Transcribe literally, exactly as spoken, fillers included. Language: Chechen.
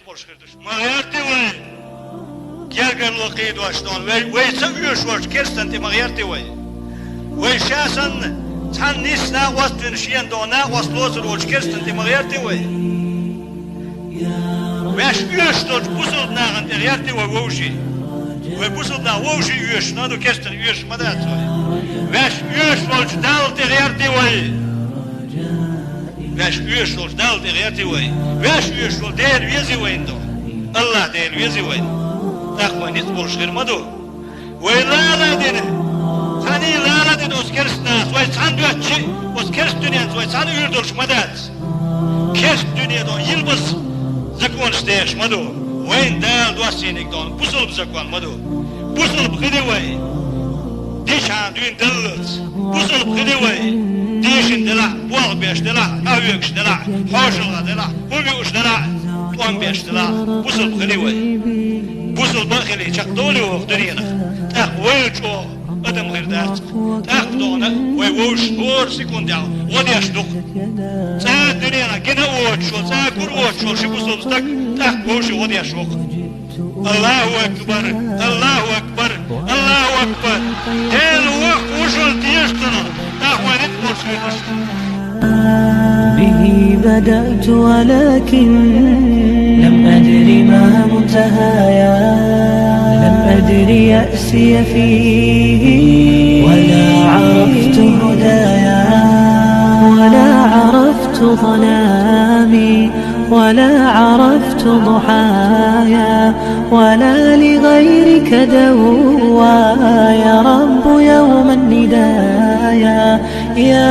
Ма гӀерти вай. Гергарло кхийдош долу вай, вай ца оьшуш волчу керстан тӀе ма гӀерти вай. Вай ша санна, цхьана нийса накъост вина, шена догӀу накъост лоцур волчу керстан тӀе ма гӀерти вай. Ваьш оьшуш долчу бусалба нахана тӀе гӀерти вай вовший. Вай бусалба нах вовший оьшуш ма ду, керстан оьшуш ма дац вай. Ваьш оьшуш волчу Далла тӀе гӀерти вай. Ваьш оьшуш волчу Далла тӀе гӀерти вай. Ваьш оьшуш волу Дела вези вайна ду. Аллах Дела вези вайна. ТӀаккха вай ницкъ болуш хир ма ду. Вай лала а дина, цхьаьний лала а дина оцу керстанаца, вай цхьаьна доьттича, оцу керста дуьненца вай цхьаьна уьйр долуш ма дац. Керста дуьне дон йилбас законаш дехаш ма ду. Вайна Дала доссийниг дон бусалба закон ма ду. Бусалба хили вай. Дичхьана дуьйна даллалц. Бусалба хили вай. Дийшина делахь, болх беш делахь, къахьоьгуш делахь, хьошалгӀа делахь, хӀума юуш делахь, тӀом беш делахь, бусалба хили вай. Бусалба а хили, чекхдовлий вай оха дуьненах. ТӀаккха вай чӀогӀа адам хир дац. ТӀаккха догӀана вай вовшашна хӀора секундехь гӀо деш ду-кх. ЦӀа дуьненахь гина а воцуш волу, цӀа гур а воцуш волу ши бусалба стаг тӀаккха вовшийн гӀо деш ву-кх. Аллаху акбар! Аллаху акбар! Аллаху акбар! Дела воккха ву шуна, деза цунах! ТӀаккха вай ницкъ болуш хир ду шуна. به بدأت ولكن لم أدر ما منتهايا. لم أدر يأسي فيه ولا عرفت هدايا، ولا عرفت ظلامي، ولا عرفت ضحايا، ولا لغيرك دوايا، رب يوم الندايا. يا